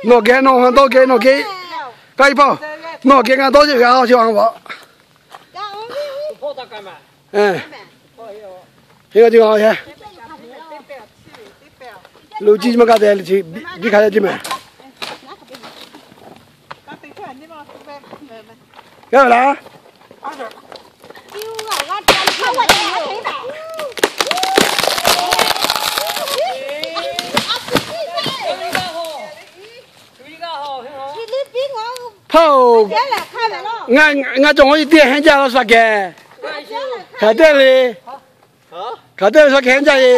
Nawˬ geh nawˬ ha dawˇ geh nawˬ geh, k'ai paˇ, nawˬ geh ngaˬ dawˇ ceuˬ g'a chi a vaꞈ. Heˆ, a, lo ciˇ maˇ kaˇ te, biˇ hk'a yaˇ ceˇ mehˍ. G'a ve laˇ. Hpaˇ-oˬ, ngaˬ cawˬ awˬ e teˇ hehnˇ jaˇ laˇ sha kehˬ. Hk'aˬ te le, hk'aˬ te le sha kehˬ hehnˇ jaˇ e.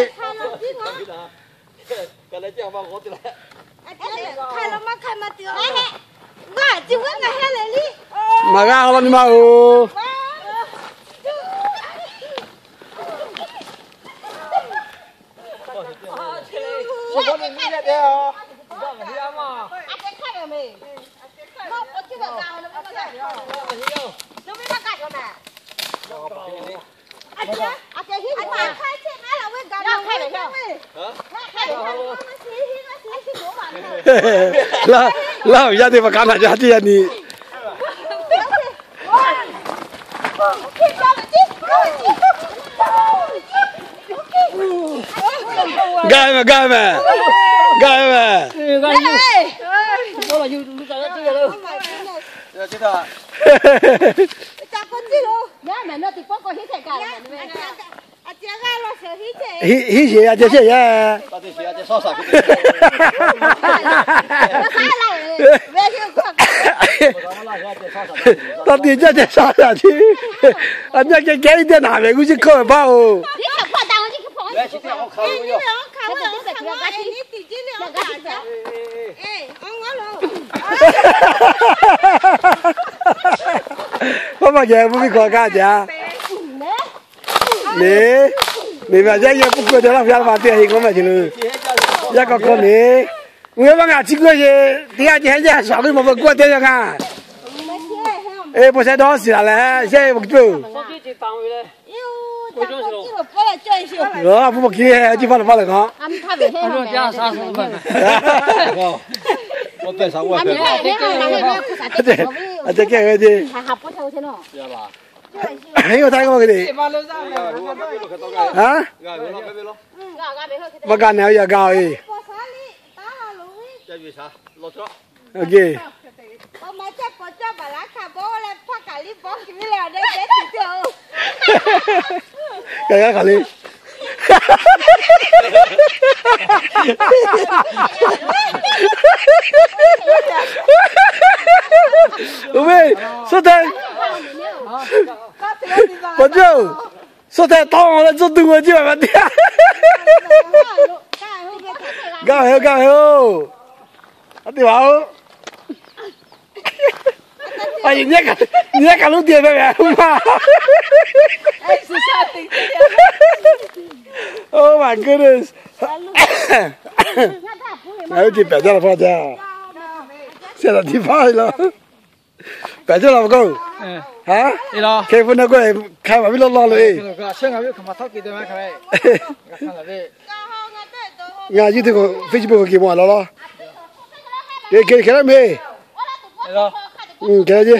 Maˍ g'a law nyi ma-oˬ. Laˇ, laˇ yaˇ teˇ hpaˍ kaꞈ naˬ jaˇ teˇ yanˇ ni. Gaˇ ve mehˍ, gaˇ ve mehˍ, gaˇ ve mehˍ. Hiˉ sheˍ a ceh sheˍ yaˇ. Taˇ te jaˇ ceh shaˉ shaˍ ce. A nyaˇ kehˉ kehˉ iˉ teˇ naˍ ve g'uˇ chi hkawˇ ve baˆ-oˬ. Paˇ maˇ geh mvuhˇ miˬ hkawˇ kaˇ jaˇ. Neˍ, neˍ ve a yaˇ yehˇ puˇ kuˇ te laˇ ve yaˇ ma teˇ heˆ k'oˆ mehˍ ce le. Yaˇ k'aw hkawˇ neˍ. Uiˍ ve maˇ ngaˬ chi kuˇ ve teˇ g'aˇ ce hehnˇ jaˇ shaˍ k'oˆ ma ve kuˇ a teˇ yanˇ ngaˬ. E, po shehˆ dawˇ shiˍ laˬ leh shehˆ po kiˇ peuˬ. Aˬ, puˇ maˇ kiˇ ve a ciˉ faˇ lo faˇ leh k'aw. A ceh kehˬ ve ce. Heˆ, taˇ k'oˆ ve te. Maˇ gaˬ nehˬ, a yaꞈ gaˬ-oˬ e. Kaꞈ g'a hk'aˬ le. Oˇ ve, suhˆ tehꞈ, paˍ juˇ-oˬ, suhˆ tehꞈ tawˇ leh tcuhˇ tuˬ ve ceˇ ve teˇ. Gaˇ ve, gaˇ ve-oˬ. A teˇ hpaˍ-oˬ. Nyi kaꞈ lonˉ te ve ve ma. Oh my goodness. Ngaˬ hui ce pehꞈ jaˇ la hpaˇ jaˇ. Shehˆ laꞈ tiꞈ hpaˇ ve la. Pehꞈ jaˇ la ve k'o. Hk'e hpu na k'oˆ hk'a maˍ viˉ lawˇ lawˇ lo e. Ngaˬ YouTube k'o Facebook k'o ke maw law law. Ke ke ke la me. Ke ce.